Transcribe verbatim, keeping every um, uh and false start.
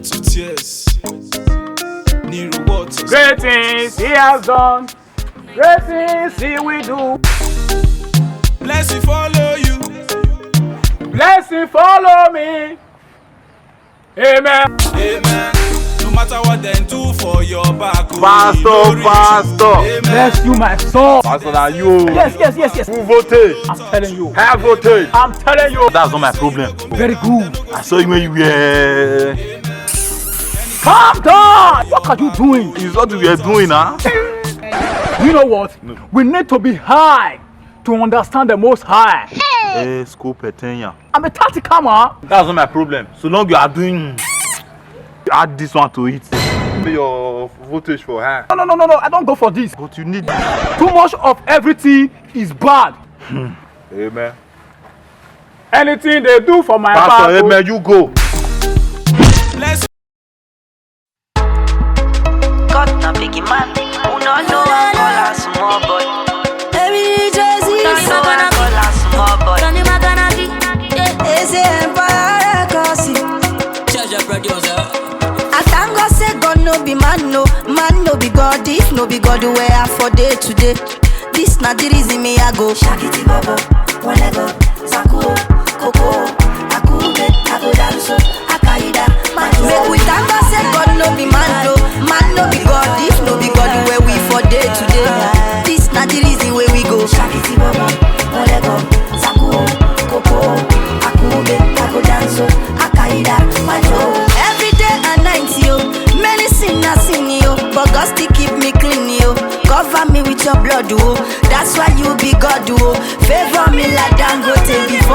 To tears. Nero what? Great things he has done. Great things he will do. Blessing follow you. Blessing follow me. Amen. Amen. No matter what dem do for your back, oh, Pastor, e no reach you. Pastor. Amen. Bless you, my soul. Pastor, na you. Yes, yes, yes, yes. Who voted? I'm telling you. High voted. I'm telling you. That's not my problem. Very good. I saw you when you were. Calm down. What are you doing? It's what we are doing, huh? You know what? We need to be high to understand the Most High. Eh, school petenya. I'm a tactical man. That's not my problem. So long you are doing, add this one to it. Your voltage for high. No, no, no, no, no. I don't go for this. But you need. Too much of everything is bad. Amen. Anything they do for my Pastor, back, oh, amen. You go. Bless God na big man. Who no know I call a small boy. Every Jersey, No know I call a small boy. Tony Makanaki, yeah. Eze Empire Records. Charge your producer. I thank God say God no be man, no man no be God. If no be God, where I for day today. This na the reason me I go. Shakiti bobo, one leg up, Zaku, Koko, Akube, Agodanso, Akaida. Make we thank God say God no be man, no man no be God. If no be God, where we for day today. This na the reason where we go. Shakiti bobo, one leg up, Zaku, Koko, Akube, Agodanso, Akaida. Every day and night, yo, many sin I sin, yo, but God still keep me clean, yo. Cover me with your blood, oh. That's why you be God, oh. Favor me like Dangote before.